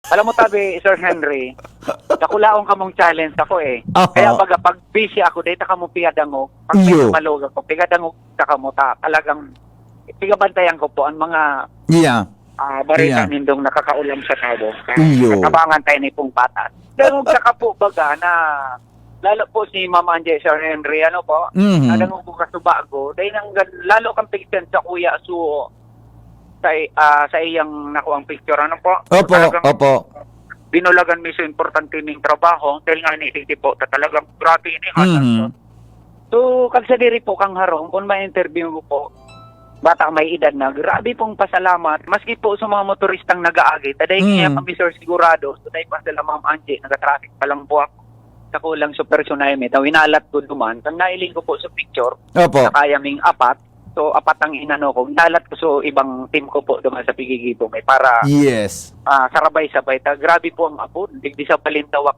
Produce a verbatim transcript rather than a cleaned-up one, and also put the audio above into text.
Alam mo tabi, Sir Henry, dakulaon kamong challenge ako eh. Aha. Kaya baga, pag busy ako, dahil ta kamo pigadangog. Pag Iyo. malog ako, pigadangog ta kamo ta. Talagang, pigabantayan ko po ang mga Yeah. ah, barita Yeah. nindong nakakaulam sa tao. Iyo. Katabangan tayo ni pong patas. Dangog ta ka po baga na, lalo po si Ma'am Angie, Sir Henry, ano po? Mhm. Nadangog ko kasubago. Dahil nang gan- lalo kang pigtan sa kuya, so, sa, ah, sa iyang nakuang picture, ano po? Opo, Talagang opo. binulagan mi so importante ning trabaho. Dahil nga ni po, ta talagang grabe ini. Mhm. So, kag sa diri po kang harong, kung ma-interview mo po, bata may edad na, grabe pong pasalamat. Maski po sa mga motoristang nag-aagi, taday Mm. kaya kami, sir, sigurado. So, tayo pa sila, Ma'am Angie, nag-traffic pa lang po ako. Sa kulang sa personahe mi, tawinalat ko duman. Kang nailing ko po sa picture, Opo. na kaya ming apat. So, apat ang inano ko. Inalat ko sa ibang team ko po duman sa Pigigibo. May para Yes. ah, sarabay-sabay. Ta, grabe po ang abon. Digdi sa Balintawak